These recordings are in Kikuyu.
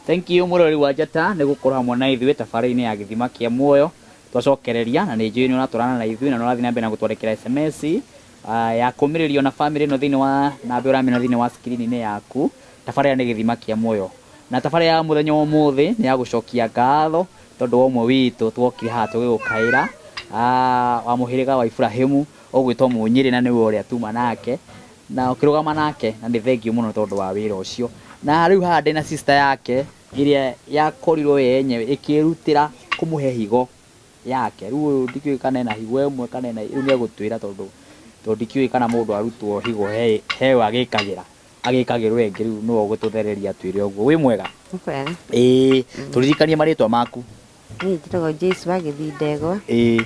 Thank you mwĩroreri wa Njata nĩ gũkorwo hamwe na ithuĩ tabarĩra-inĩ ya Gĩthima kĩa Muoyo. Twacokereria na nĩ njũĩ nĩ ũratwarana na ithuĩ na nĩ ũrathiĩ na mbere na gũtwandĩkĩra SMS ya kũmĩrĩrio na famĩlĩ ĩno thĩinĩ wa namba ũramĩona thĩinĩ wa screen-inĩ yaku. Tabarĩra nĩ Gĩthima kĩa Muoyo. Na tabarĩra ya mũthenya wa ũmũthĩ nĩ ya gũcokia ngatho tondũ wa ũmwe witũ twokire haha tũgĩgũkaĩra wa mũhĩrĩga wa Iburahĩmu ũgwĩtwo Mũnyĩrĩ na nĩwe ũrĩa tuma nake na ũkĩrũgama nake na nĩ thengiũ mũno tondũ wa wĩra ũcio. Na rĩu haha ndĩna sister yake ĩrĩa yakorirwo ye yenyewe ĩkĩrutĩra kũmũhe higo yake. Rĩu ũyũ ndikĩũĩ kana ena higo ĩmwe kana ena, rĩu nĩ egũtwĩra tondũ tondũ ndikĩũĩ kana mũndũ arutwo higo he he agĩkagĩra agĩkagĩrwo ĩngĩ rĩu nĩwe ũgũtũthereria atwĩre ũguo. Wĩ mwega? Nĩ kwega. Ĩĩ, tũririkanie marĩtwa maku. Niĩ njĩtagwo Joyce wa Gĩthii Ndegwa. Ĩĩ.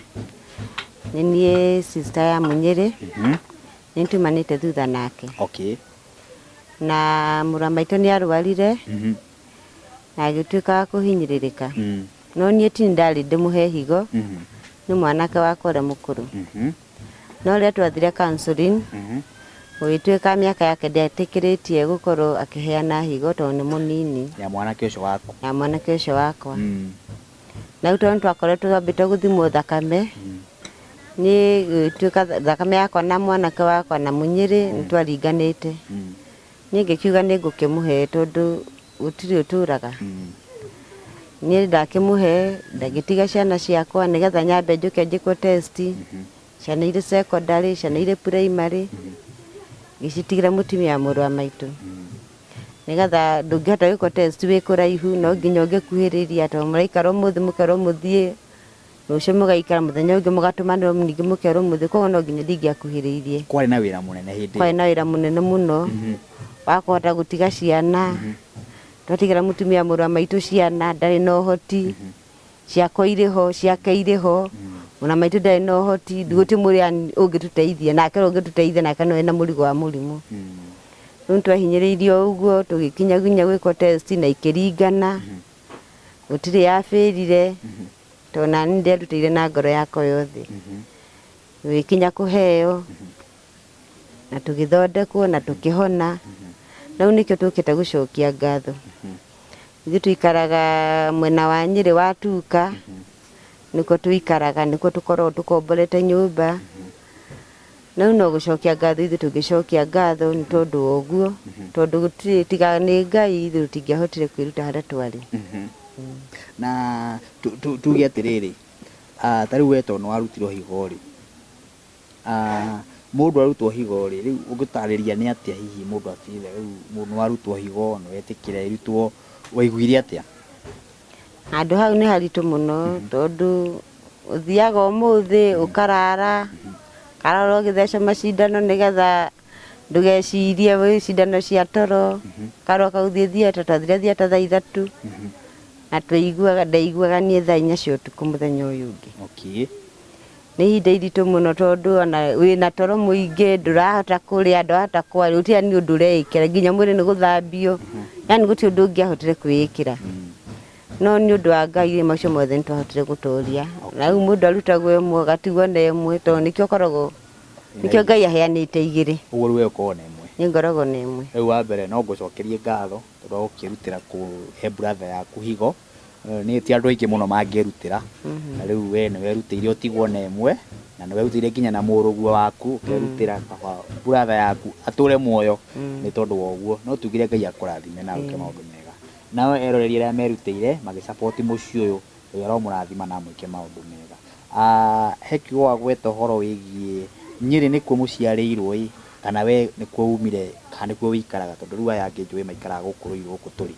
Nĩ niĩ sister ya Mũnyĩrĩ. Nĩ tumanĩte thutha nake. Okay. Na mũrũ wa maitũ nĩ arwarire na agĩtuĩka wa kũhinyĩrĩrĩka. No niĩ ti ndarĩ ndĩmũhe higo, nĩ mwanake wakwa ũrĩa mũkũrũ. No rĩrĩa twathire counseling, gũgĩtuĩka mĩaka yake ndĩetĩkĩrĩtie gũkorwo akĩheana higo tondũ nĩ mũnini. Ya mwanake ũcio waku. Ya mwanake ũcio wakwa. Na rĩu tondũ nĩtwakoretwo twambĩte gũthimwo thakame, niĩ gũgĩtuĩka thakame yakwa na mwanake wakwa na Mũnyĩrĩ nĩtwaringanĩte. Niĩ ngĩkiuga nĩ ngũkĩmũhe tondũ gũtirĩ ũtũraga. Niĩ ndakĩmũhe, ndagĩtiga ciana ciakwa nĩgetha nyambe njũke njĩkwo test, ciana irĩ secondary, ciana irĩ primary, ngĩcitigĩra mũtumia wa mũrũ wa maitũ. Nĩgetha ndũngĩhota gwĩkwo test wĩ kũraihu, no nginya ũngĩkuhĩrĩria tondũ mũraikara ũmũthĩ mũkerwo mũthiĩ, rũciũ mũgaikara, mũthenya ũngĩ mũgatũmanĩrwo ningĩ mũkerwo mũthiĩ, koguo no nginya ndingĩakuhĩrĩirie. Kwarĩ na wĩra mũnene hĩndĩ ĩyo. Kwarĩ na wĩra mũnene mũno wa kũhota gũtiga ciana, twatigĩra mũtumia mũrũ wa maitũ ciana ndarĩ na ũhoti, ciakwa irĩ ho, ciake irĩ ho, ona maitũ ndarĩ na ũhoti, gũtirĩ mũndũ yani ũngĩtũteithia, nake ũrĩa ũngĩtũteithia nake no ena mũrigo wa mũrimũ. Rĩu nĩtwahinyĩrĩirio ũguo tũgĩkinya nginya gwĩkwo test na ikĩringana, gũtirĩ yabĩrire, tondũ nani nderutĩire na ngoro yakwa yothe. Tũgĩkinya kũheo, na tũgĩthondekwo na tũkĩhona, na rĩu nĩkĩo tũkĩte gũcokia ngatho. Ithuĩ tũikaraga mwena wa Nyĩrĩ wa Tuka, nĩkuo tũikaraga, nĩkuo tũkoragwo tũkomborete nyũmba. Na rĩu no gũcokia ngatho ithuĩ tũngĩcokia ngatho nĩ tondũ wa ũguo, tondũ gũtirĩ tiga nĩ Ngai ithuĩ tũtingĩahotire kwĩruta harĩa twarĩ. Na tuge atĩrĩrĩ, ta rĩu we tondũ nĩ warutirwo higo rĩ, Mũndũ arutwo higo rĩ, rĩu ũngĩtarĩria nĩ atĩa hihi mũndũ a feel rĩu mũndũ nĩ warutwo higo, nĩ wetĩkĩra ĩrutwo, waiguire atĩa? Handũ hau nĩ haritũ mũno tondũ ũthiaga ũmũthĩ ũkarara, ũkarara ũgĩtheca macindano nĩgetha ndũgecirie wĩ cindano cia toro, ũkaroka gũthiĩ theatre, twathire theatre thaa ithatũ na twaiguaga ndaiguaga niĩ thaa inya cia ũtukũ mũthenya ũyũ ũngĩ. Nĩ ihinda iritũ mũno tondũ ona wĩna toro mũingĩ, ndũrahota kũrĩa, ndũrahota kwaria, gũtirĩ yani ũndũ ũreĩkĩra, nginya mwĩrĩ nĩ gũthambio, yani gũtirĩ ũndũ ũngĩahotire kwĩĩkĩra. No nĩ ũndũ wa Ngai rĩ, macio mothe nĩ twahotire gũtoria. Na rĩu mũndũ arutagwo ĩmwe ũgatigwo na ĩmwe tondũ nĩkĩo ũkoragwo, nĩkĩo Ngai aheanĩte igĩrĩ. Ũguo rĩu we ũkoragwo na ĩmwe? Niĩ ngoragwo na ĩmwe. Rĩu wa mbere no ngũcokerie ngatho tondũ wa gũkĩrutĩra kũhe brother yaku higo. Nĩ ti andũ aingĩ mũno mangĩrutĩra, na rĩu we nĩ werutĩire ũtigwo na ĩmwe, na nĩ werutĩire nginya na mũrũguo waku, ũkerutĩra kaba brother yaku atũre muoyo nĩ tondũ wa ũguo. No tugire Ngai akũrathime na agwĩke maũndũ mega. Nao eroreri arĩa merutĩire magĩ support mũciĩ ũyũ, Ngai aromũrathima na amwĩke maũndũ mega. He kiugo wagweta ũhoro wĩgiĩ Nyĩrĩ nĩkuo mũciarĩirwo ĩ, kana we nĩkuo umire, kana nĩkuo wĩikaraga, tondũ rĩu aya angĩ njũĩ maikaraga gũkũ Rũirũ gũkũ tũrĩ.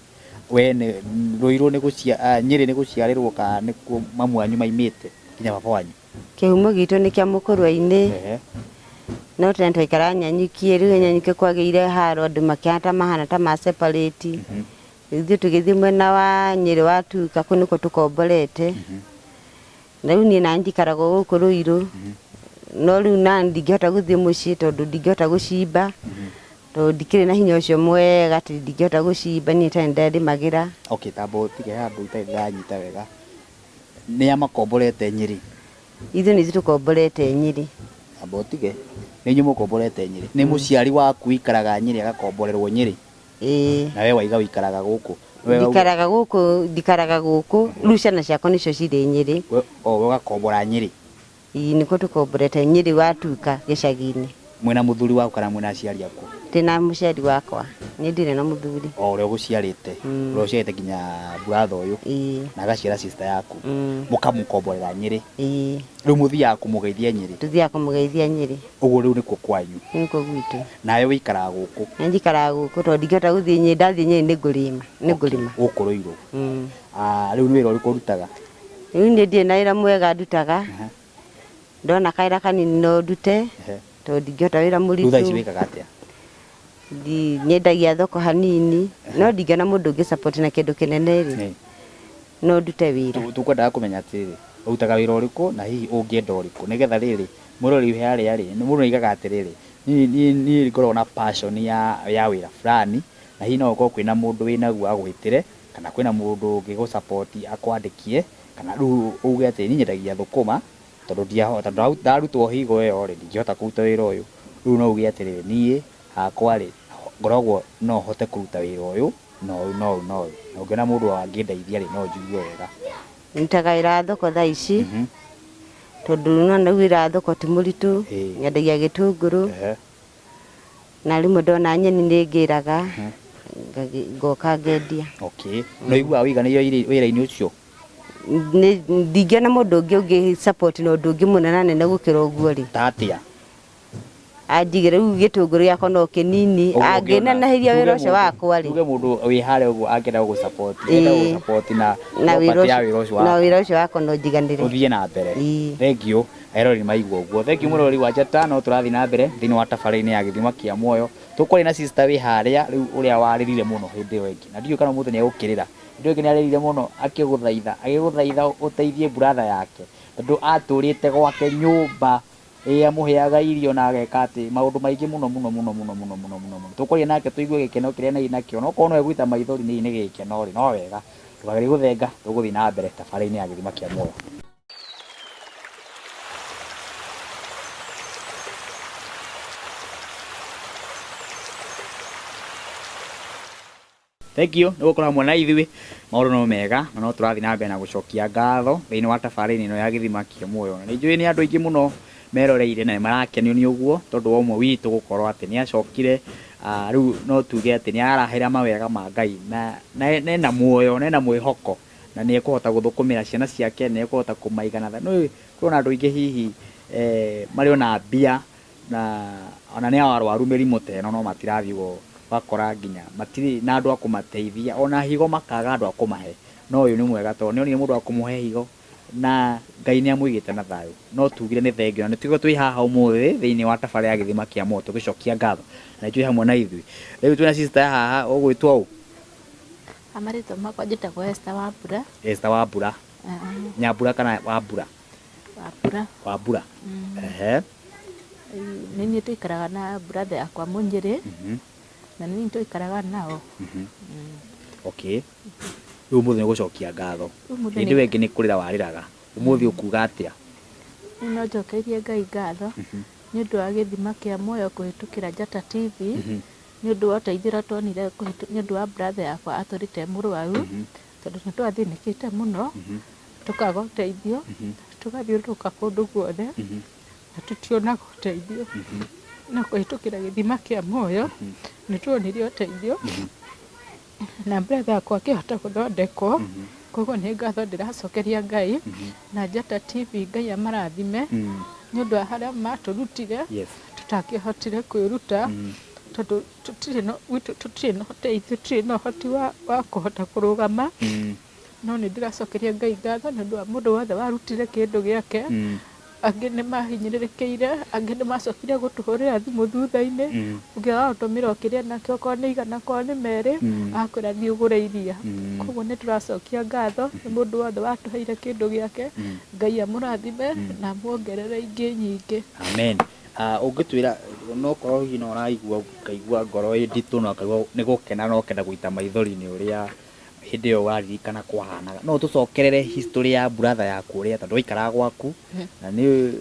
We nĩ Ruiru nĩ gũcia Nyĩrĩ nĩ gũciarĩrwo kana nĩkuo mamu wanyu maimĩte nginya baba wanyu? Kĩhumo gitũ nĩ kĩa Mũkũrwe-inĩ, no tene twaikaraga Nyanyukiĩ, rĩu Nyanyukiĩ kwagĩire haro andũ makĩhana ta mahana ta ma separate, rĩu ithuĩ tũgĩthiĩ mwena wa Nyĩrĩ wa Tuka kũu nĩkuo tũkomborete, na rĩu niĩ nani njikaraga o gũkũ Ruiru, no rĩu nani ndingĩhota gũthiĩ mũciĩ tondũ ndingĩhota gũcimba, Tondũ ndikĩrĩ na hinya ũcio mwega atĩ ndingĩhota gũcimba niĩ tene nderĩmagĩra. Okay, tamba ũtige handũ itarĩ ndĩranyita wega. Nĩa makomborete Nyĩrĩ? Ithuĩ nĩ ithuĩ tũkomborete Nyĩrĩ. Tamba ũtige. Nĩ inyuĩ mũkomborete Nyĩrĩ. Nĩ mũciari waku wĩikaraga Nyĩrĩ agakomborerwo Nyĩrĩ? Ĩĩ. Na we waiga wĩikaraga gũkũ. We wauga- Ndikaraga gũkũ, ndikaraga gũkũ, rĩu ciana ciakwa nĩcio cirĩ Nyĩrĩ. We o we ũgakombora Nyĩrĩ? Ĩĩ nĩkuo tũkomborete Nyĩrĩ watuka gĩcagi-inĩ. Mwĩna mũthuri waku kana mwĩna aciari aku? Ndĩna mũciari wakwa, niĩ ndirĩ na mũthuri. O ũrĩa ũgũciarĩte? Ũrĩa ũciarĩte nginya brother ũyũ? Ĩĩ. Na agaciara sister yaku? Mũkamũkomborera Nyĩrĩ? Ĩĩ. Rĩu mũthiaga kũmũgeithia Nyĩrĩ? Tũthiaga kũmũgeithia Nyĩrĩ. Ũguo rĩu nĩkuo kwanyu? Nĩkuo gwitũ. Nawe wĩikaraga gũkũ? Niĩ njikaraga gũkũ tondũ ndingĩhota gũthiĩ Nyĩrĩ, ndathiĩ Nyĩrĩ nĩ ngũrĩma, nĩ ngũrĩma. Gũkũ Rũirũ? Rĩu nĩ wĩra ũrĩkũ ũrutaga? Rĩu niĩ ndirĩ na wĩra mwega ndutaga, ndona kawĩra kanini no ndute, tondũ ndingĩhota wĩra Rĩu thaa ici mũritũ. wĩkaga atĩa? Nyendagia thoko hanini, no ndingĩona mũndũ ũngĩ support na kĩndũ kĩnene rĩ, no ndute wĩra. Tũkwendaga kũmenya atĩrĩrĩ, ũrutaga wĩra ũrĩkũ na hihi ũngĩenda ũrĩkũ, nĩgetha rĩrĩ, mwĩroreri wĩ harĩa rĩ, mũndũ nĩ aigaga atĩrĩrĩ, niĩ ngoragwo na passion ya wĩra fulani, na hihi no gũkorwo kwĩna mũndũ wĩnaguo agwĩtĩre, kana kwĩna mũndũ ũngĩgũ support akwandĩkie, kana rĩu uge atĩ niĩ nyendagia thũkũma, tondũ ndiahota, ndarutwo higo ĩyo rĩ, ndingĩhota kũruta wĩra ũyũ. Rĩu no uge atĩrĩrĩ, niĩ hakwa rĩ, ngoragwo no hote kũruta wĩra ũyũ, na ũyũ, na ũyũ, na ũyũ. Na ũngĩona mũndũ angĩndeithia rĩ, no njigue wega. Ndutaga wĩra wa thoko thaa ici, tondũ nĩwona rĩu wĩra wa thoko ti mũritũ, nyendagia gĩtũngũrũ, na rĩmwe ndona nyeni nĩ ngĩraga, ngoka ngendia. Okay. Na ũiguaga ũiganĩire wĩra-inĩ ũcio? Ndingĩona mũndũ ũngĩ ũngĩ support na ũndũ ũngĩ mũnenanene gũkĩra ũguo rĩ. Ta atĩa? Anjigĩre rĩu gĩtũngũrũ gĩakwa no kĩnini, angĩneneheria wĩra ũcio wakwa rĩ. Tuge mũndũ wĩ harĩa ũguo angĩenda gũgũ support, enda gũgũ support na Na wĩra property ya ũcio wĩra ũcio na waku. wĩra ũcio wakwa no njiganĩre. Ũthiĩ na mbere. Ĩĩ. Thank you. Eroreri maigua ũguo. Thank you mwĩroreri wa Njata, no tũrathiĩ na mbere thĩinĩ wa tabarĩra-inĩ ya gĩthima kĩa muoyo. Tũkwarĩ na sister wĩ harĩa rĩu ũrĩa warĩrire mũno hĩndĩ ĩyo ĩngĩ. Na ndiũĩ kana ũmũthĩ nĩ egũkĩrĩra. Hĩndĩ ĩyo ĩngĩ nĩ arĩrire mũno akĩgũthaitha, agĩgũthaitha ũteithie brother yake. Tondũ atũrĩte gwake nyũmba ĩĩ amũheaga irio na ageka atĩ maũndũ maingĩ mũno mũno mũno mũno mũno mũno mũno mũno. Tũkwaria nake tũigue gĩkeno kĩrĩa arĩ nakĩo. No okorwo no egũita maithori nĩ gĩkeno rĩ, no wega. Ndũkagerie gũthenga, tũgũthiĩ na mbere tabarĩra-inĩ ya gĩthima kĩa muoyo. Thank you nĩ gũkorwo hamwe na ithuĩ. Maũndũ no mega na no tũrathiĩ na mbere na gũcokia ngatho thĩinĩ wa tabarĩra ĩno ya gĩthima kĩa muoyo. Na nĩ njũĩ nĩ andũ aingĩ mũno meroreire na nĩ marakenio nĩ ũguo tondũ wa ũmwe witũ gũkorwo atĩ nĩ acokire, rĩu no tuge atĩ nĩ arahĩra mawega ma Ngai na ena muoyo na ena mwĩhoko na nĩ ekũhota gũthũkũmĩra ciana ciake, nĩ ekũhota kũmaigana. Nĩ kwĩna andũ aingĩ hihi marĩ ona mbia na ona nĩ arwaru mĩrimũ ta ĩno no matirathiĩ ũguo, ũgakora nginya matirĩ na andũ a kũmateithia, ona higo makaga andũ a kũmahe. No ũyũ nĩ mwega tondũ nĩ onire mũndũ wa kũmũhe higo na Ngai nĩ amũigĩte na thayũ. No tugire nĩ thengio na nĩtũguo twĩ haha ũmũthĩ thĩinĩ wa tabarĩra ya gĩthima kĩa muoyo tũgĩcokia ngatho na nĩ twĩ hamwe na ithuĩ. Rĩu twĩna sister haha ũgwĩtwo ũ? Marĩtwa makwa njĩtagwo Esther Wambura. Esther Wambura. Nyambura kana Wambura? Wambura. Wambura. Ehe. Nĩ niĩ tũikaraga na brother yakwa Mũnyĩrĩ, na nĩ niĩ tũikaraga nao. Okay. Rĩu ũmũthĩ nĩ gũcokia ngatho. Ũmũthĩ Hĩndĩ ĩyo ĩngĩ nĩ kũrĩra warĩraga. Ũmũthĩ ũkuga atĩa? Niĩ no njokeirie Ngai ngatho nĩ ũndũ wa gĩthima kĩa muoyo kũhĩtũkĩra Njata TV, nĩ ũndũ wa ũteithio ũrĩa tuonire nĩ ũndũ wa brother yakwa atũrĩte e mũrwaru, tondũ nĩ twathĩnĩkĩte mũno, tũkaga ũteithio, tũgathiũrũrũka kũndũ guothe, na tũtionaga ũteithio. No kũhĩtũkĩra gĩthima kĩa muoyo, nĩ tuonire ũteithio, na brother yakwa akĩhota gũthondekwo, koguo nĩ ngatho ndĩracokeria Ngai, na Njata TV Ngai amarathime, nĩ ũndũ wa harĩa matũrutire, tũtangĩahotire kwĩruta, tondũ tũtirĩ na gwitũ tũtirĩ na ũteithio, tũtirĩ na ũhoti wa kũhota kũrũgama, no nĩ ndĩracokeria Ngai ngatho nĩ ũndũ wa mũndũ wothe warutire kĩndũ gĩake, angĩ nĩ mahinyĩrĩrĩkĩire, angĩ nĩ macokire gũtũhũrĩra thimũ thutha-inĩ, ũngĩ agagũtũmĩra o kĩrĩa enakĩo okorwo nĩ igana okorwo nĩ merĩ, agakwĩra thiĩ ũgũre iria. Koguo nĩ tũracokia ngatho nĩ mũndũ wothe watũheire kĩndũ gĩake, Ngai amũrathime na amuongerere ingĩ nyingĩ. Amen. Ũngĩtwĩra no korwo hihi no ũraigua ũkaigua ngoro ĩ nditũ na ũkaigua nĩ gũkena no ũkenda gũita maithori nĩ ũrĩa hĩndĩ ĩyo ũraririkana kwahanaga. No ũtũcokerere history ya brother yaku ũrĩa tondũ waikaraga gwaku na nĩ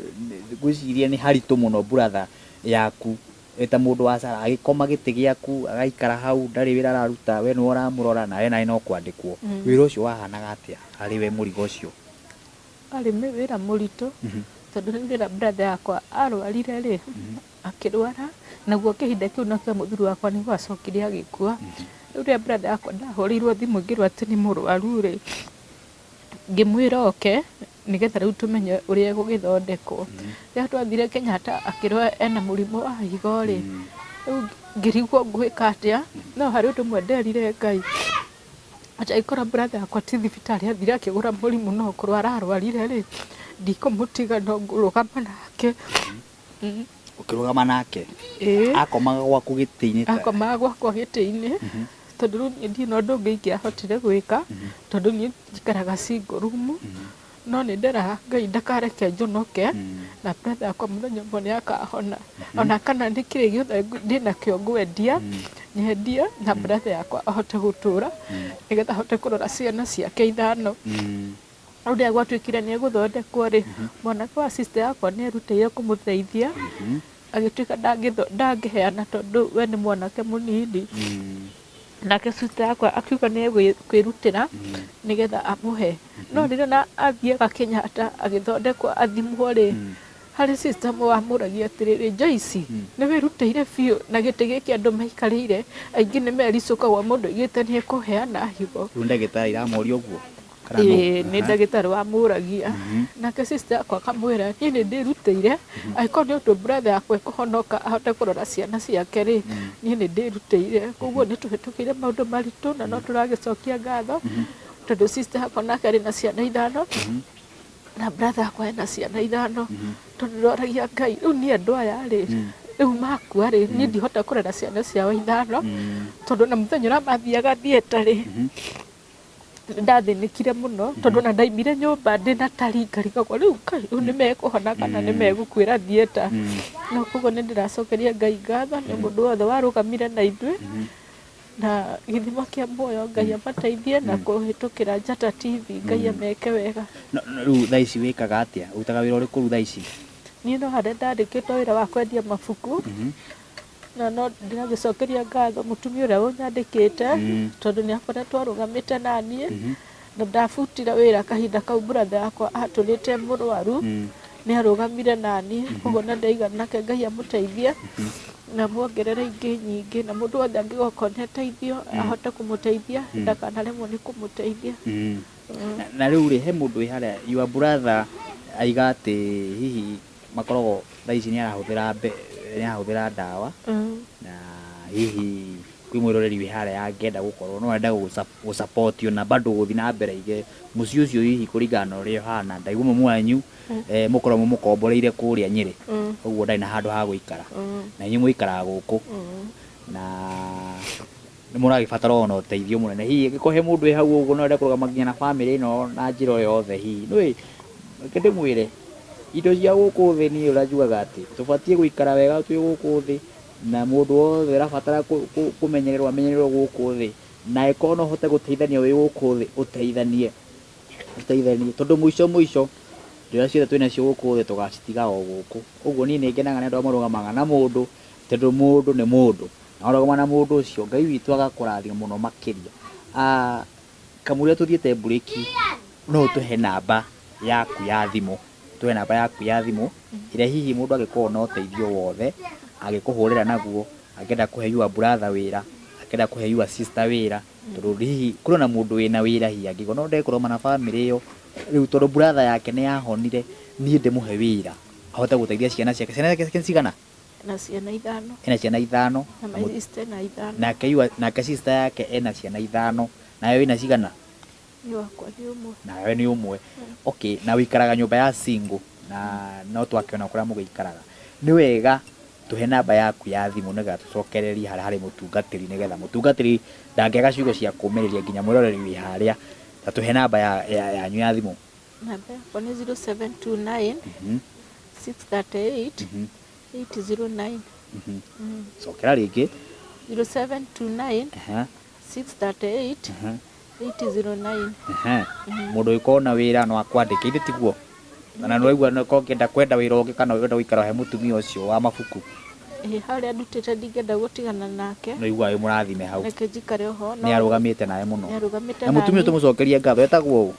ngwĩciria nĩ haritũ mũno brother yaku Wĩ ta mũndũ wa cara agĩkoma gĩtĩ gĩaku agaikara hau ndarĩ wĩra araruta we nĩwe ũramũrora nawe nawe no kwandĩkwo. Wĩra ũcio wahanaga atĩa harĩ we mũrigo ũcio? Warĩ wĩra mũritũ tondũ rĩu rĩrĩa brother yakwa arwarire rĩ, akĩrwara naguo kĩhinda kĩu nakĩo mũthuri wakwa nĩguo acokire agĩkua. Rĩu rĩrĩa brother yakwa ndahũrĩirwo thimũ ngĩrwo atĩ nĩ mũrwaru rĩ, ngĩmwĩra oke nĩgetha rĩu tũmenye ũrĩa egũgĩthondekwo. Rĩrĩa twathire Kenyatta akĩrwo ena mũrimũ wa higo rĩ, rĩu ngĩrigwo ngwĩka atĩa, no harĩ ũndũ ũmwe nderire Ngai, atĩ angĩkorwo brother yakwa ti thibitarĩ athire akĩgũra mũrimũ no kũrwara arwarire rĩ, ndikũmũtiga no ngũrũgama nake. Ũkĩrũgama nake? Ĩĩ. Akomaga gwaku gĩtĩ-inĩ? Akomaga gwakwa gĩtĩ-inĩ, tondũ rĩu niĩ ndirĩ na ũndũ ũngĩ ingĩahotire gwĩka, tondũ niĩ njikaraga single room, no nĩ nderaga Ngai ndakareke njonoke, na brother yakwa mũthenya ũmwe nĩ akahona, ona kana nĩ kĩrĩ gĩothe ndĩnakĩo ngwendia, nyendie na brother yakwa ahote gũtũra, nĩgetha ahote kũrora ciana ciake ithano. Rĩu rĩrĩa gwatuĩkire nĩ egũthondekwo rĩ, mwanake wa sister yakwa nĩ erutĩire kũmũteithia, agĩtuĩka ndangĩheana tondũ we nĩ mwanake mũnini. Nake sister yakwa akiuga nĩ egwĩrutĩra nĩgetha amũhe. No rĩrĩa ona athiaga Kenyatta agĩthondekwo athimwo rĩ, harĩ sister ũmwe wamũragia atĩrĩrĩ, Joyce, nĩ wĩrutĩire biũ na gĩtĩ gĩkĩ andũ maikarĩire, aingĩ nĩ mericũkagwo mũndũ augĩte nĩ ekũheana higo. Rĩu ndagĩtarĩ iramoria ũguo? Kana nũ? Ĩĩ nĩ ndagĩtarĩ wamũragia. Nake sister yakwa akamwĩra niĩ nĩ ndĩrutĩire, angĩkorwo nĩ ũndũ brother yakwa ekũhonoka ahote kũrora ciana ciake rĩ, niĩ nĩ ndĩrutĩire. Koguo nĩ tũhĩtũkĩire maũndũ maritũ na no tũragĩcokia ngatho, tondũ sister yakwa nake arĩ na ciana ithano, na brother yakwa ena ciana ithano. Tondũ ndoragia Ngai, rĩu niĩ andũ aya rĩ, rĩu makua rĩ, niĩ ndihota kũrera ciana ciao ithano, tondũ na mũthenya ũrĩa mathiaga theatre rĩ, nĩ ndathĩnĩkire mũno tondũ ona ndaimire nyũmba ndĩna tari ngarigagwo rĩu kaĩ rĩu nĩ mekũhona kana nĩ megũkuĩra theatre. No koguo nĩ ndĩracokeria Ngai ngatho nĩ mũndũ wothe warũgamire na ithuĩ na gĩthima kĩa muoyo Ngai amateithie na kũhĩtũkĩra Njata TV Ngai ameke wega. Rĩu thaa ici wĩkaga atĩa? Ũrutaga wĩra ũrĩkũ rĩu thaa ici? Niĩ no harĩa ndandĩkĩtwo wĩra wa kwendia mabuku. Na no ndĩragĩcokeria ngatho mũtumia ũrĩa ũnyandĩkĩte tondũ nĩ akoretwo arũgamĩte naniĩ na ndabutire wĩra kahinda kau brother yakwa atũrĩte mũrwaru nĩ arũgamire naniĩ koguo na ndaiga nake Ngai amũteithie na amuongerere ingĩ nyingĩ na mũndũ wothe angĩgoka one ũteithio ahote kũmũteithia ndakanaremwo nĩ kũmũteithia. Na rĩu rĩ, he mũndũ wĩ harĩa your brother aiga atĩ hihi makoragwo thaa ici nĩ arahũthĩra nĩ arahũthĩra ndawa na hihi kwĩ mwĩroreri wĩ harĩa angĩenda gũkorwo no ende gũ support na bado gũthiĩ na mbere aige mũciĩ ũcio hihi kũringana na ũrĩa ũhana ndaigua mamu wanyu mũkoragwo mũmũkomboreire kũrĩa Nyĩrĩ ũguo ndarĩ na handũ ha gũikara na inyuĩ mũikaraga gũkũ na nĩ mũragĩbatara ona ũteithio mũnene hihi angĩkorwo he mũndũ wĩ hau ũguo no ende kũrũgama nginya na bamĩrĩ ĩno na njĩra o yothe hihi nĩũĩ reke ndĩmwĩre indo cia gũkũ thĩ niĩ ũrĩa njugaga atĩ tũbatiĩ gũikara wega twĩ gũkũ thĩ na mũndũ wothe ũrabatara kũmenyererwo amenyererwo gũkũ thĩ na angĩkorwo no ũhote gũteithania wĩ gũkũ thĩ ũteithanie ũteithanie tondũ mũico mũico indo iria ciothe twĩnacio gũkũ thĩ tũgacitiga o gũkũ ũguo niĩ nĩ ngenaga nĩ andũ arĩa marũgamaga na mũndũ tondũ mũndũ nĩ mũndũ. Na warũgama na mũndũ ũcio, Ngai witũ agakũrathima mũno makĩria. Kamũira tũthiĩte mburĩki, no ũtũhe namba yaku ya thimũ, ũtũhe namba yaku ya thimũ, ĩrĩa hihi mũndũ angĩkorwo na ũteithio wothe, angĩkũhũrĩra naguo, angĩenda kũhe your brother wĩra, angĩenda kũhe your sister wĩra, tondũ hihi kũrĩ ona mũndũ wĩna wĩra hihi angĩigua no ndekũrũgama na bamĩrĩ ĩyo, rĩu tondũ brother yake nĩ yahonire, niĩ ndĩmũhe wĩra, ahote gũteithia ciana ciake. Ciana ciake nĩ cigana? Ena ciana ithano. Ena ciana ithano. Na my sister ena ithano. Nake yua, nake sister yake ena ciana ithano. Nawe wĩna cigana? Niĩ wakwa nĩ ũmwe. Nawe nĩ ũmwe. Okay, na wĩikaraga nyũmba ya single na no twakĩona kũrĩa mũgĩikaraga. Nĩ wega tũhe namba yaku ya thimũ nĩgetha tũcokererie harĩa harĩ mũtungatĩri nĩgetha mũtungatĩri ndangĩaga ciugo cia kũmĩrĩria nginya mwĩroreri wĩ harĩa. Ta tũhe namba ya, ya, yanyu ya thimũ. Namba yakwa nĩ 0729 638 809. Cokera rĩngĩ. 0729 638 809. Mũndũ ũngĩkorwo na wĩra no akwandĩke, ithe tiguo? Kana nĩ waigua no ũngĩenda kwenda wĩra ũngĩ kana ũrenda gũikara he mũtumia ũcio wa mabuku. Ĩĩ harĩa ndutĩte ndingĩenda gũtigana nake. No iguaga wĩ mũrathime hau. Reke njikare ho. Nĩ arũgamĩte nawe mũno. Nĩ arũgamĩte Na mũtumia naniĩ. tũmũcokerie ngatho etagwo ũ?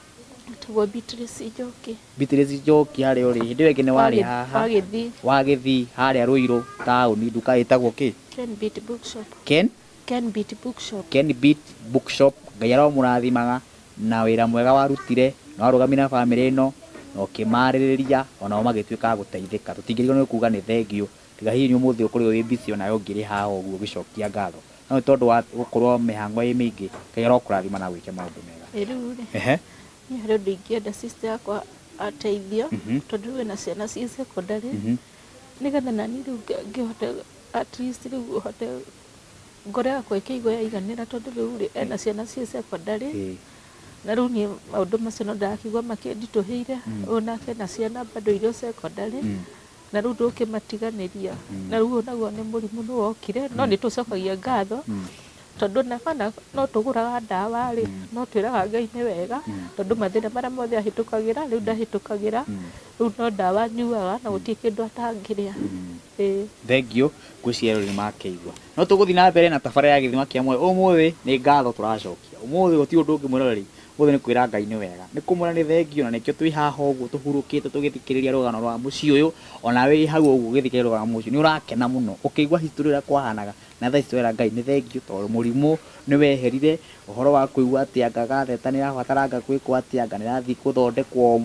Etagwo Beatrice Njoki. Beatrice Njoki harĩa ũrĩ. Hĩndĩ ĩyo ĩngĩ nĩ warĩ haha. Wa Gĩthii. Wa Gĩthii harĩa Ruiru taũni nduka ĩtagwo kĩ? Kenbeat Bookshop. Ken? Kenbeat Bookshop. Kenbeat Bookshop. Ngai aromũrathimaga na wĩra mwega warutire na warũgamire na bamĩrĩ ĩno na ũkĩmarĩrĩria onao magĩtuĩka a gũteithĩka. Tũtingĩriganĩrwo nĩ kuga nĩ thengiũ tiga hihi nĩ ũmũthĩ ũkorirwo wĩ busy onawe ũngĩrĩ haha ũguo ũgĩcokia ngatho. No nĩ tondũ wa gũkorwo mĩhang'o ĩ mĩingĩ, Ngai arokũrathima na agwĩke maũndũ mega. Ĩ rĩu rĩ, Ehe. niĩ harĩ ũndũ ingĩenda sister yakwa ateithio, tondũ rĩu ena ciana ciĩ secondary, nĩgetha naniĩ rĩu ngĩhote at least rĩu hote ngoro yakwa ĩkĩigua yaiganĩra tondũ rĩu rĩ, ena ciana ciĩ secondary, na rĩu niĩ maũndũ macio no ndĩrakĩigua makĩnditũhĩire, ũyũ nake ena ciana bado irĩ o secondary, na rĩu ndũkĩmatiganĩria, na rĩu ũyũ naguo nĩ mũrimũ nĩ wokire, no nĩ tũcokagia ngatho, tondũ ona bana no tũgũraga ndawa rĩ, no twĩraga Ngai nĩ wega, tondũ mathĩna marĩa mothe ahĩtũkagĩra, rĩu ndahĩtũkagĩra, rĩu no ndawa anyuaga na gũtirĩ kĩndũ atangĩrĩa. Ĩĩ. Thengiũ ngwĩciria rĩu nĩmakĩigua. No tũgũthiĩ na mbere na tabarĩra ya gĩthima kĩa muoyo. Ũmũthĩ nĩ ngatho tũracokia. Ũmũthĩ gũtirĩ ũndũ ũngĩ mwĩroreri, ũmũthĩ nĩ kwĩra Ngai nĩ wega. Nĩ kũmwĩra nĩ thengiũ na nĩkĩo twĩ haha ũguo tũhurũkĩte tũgĩthikĩrĩria rũgano rwa mũciĩ ũyũ. Onawe wĩ hau ũguo ũgĩthikĩrĩria rũgano rwa mũciĩ nĩ ũrakena mũno ũkĩigua history ũrĩa kwahanaga. Na thaa ici tũrera Ngai nĩ thengiũ tondũ mũrimũ nĩ weherire, ũhoro wa kũigua atĩ anga gatheta nĩ ĩrabatara anga gwĩkwo atĩa, anga nĩ ĩrathiĩ gũthondekwo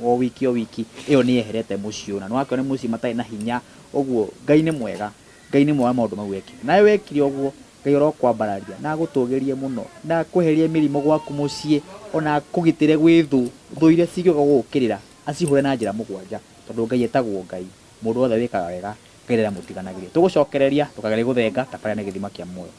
o wiki o wiki, ĩyo nĩ yeherete mũciĩ ũyũ. Na nĩ wakĩona nĩ mũciĩ matarĩ na hinya, ũguo Ngai nĩ mwega. Ngai nĩ mwega maũndũ mau ekire. Nawe wekire ũguo, Ngai arokwambararia na agũtũgĩrie mũno, na akweherie mĩrimũ gwaku mũciĩ, ona akũgitĩre gwĩ thũ, thũ iria cingĩũka gũgũkĩrĩra, acihũre na njĩra mũgwanja, tondũ Ngai etagwo Ngai, mũndũ wothe wĩkaga wega, Ngai ndarĩ amũtiganagĩria. Tũgũcokereria, ndũkagerie gũthenga, tabarĩra nĩ gĩthima kĩa muoyo.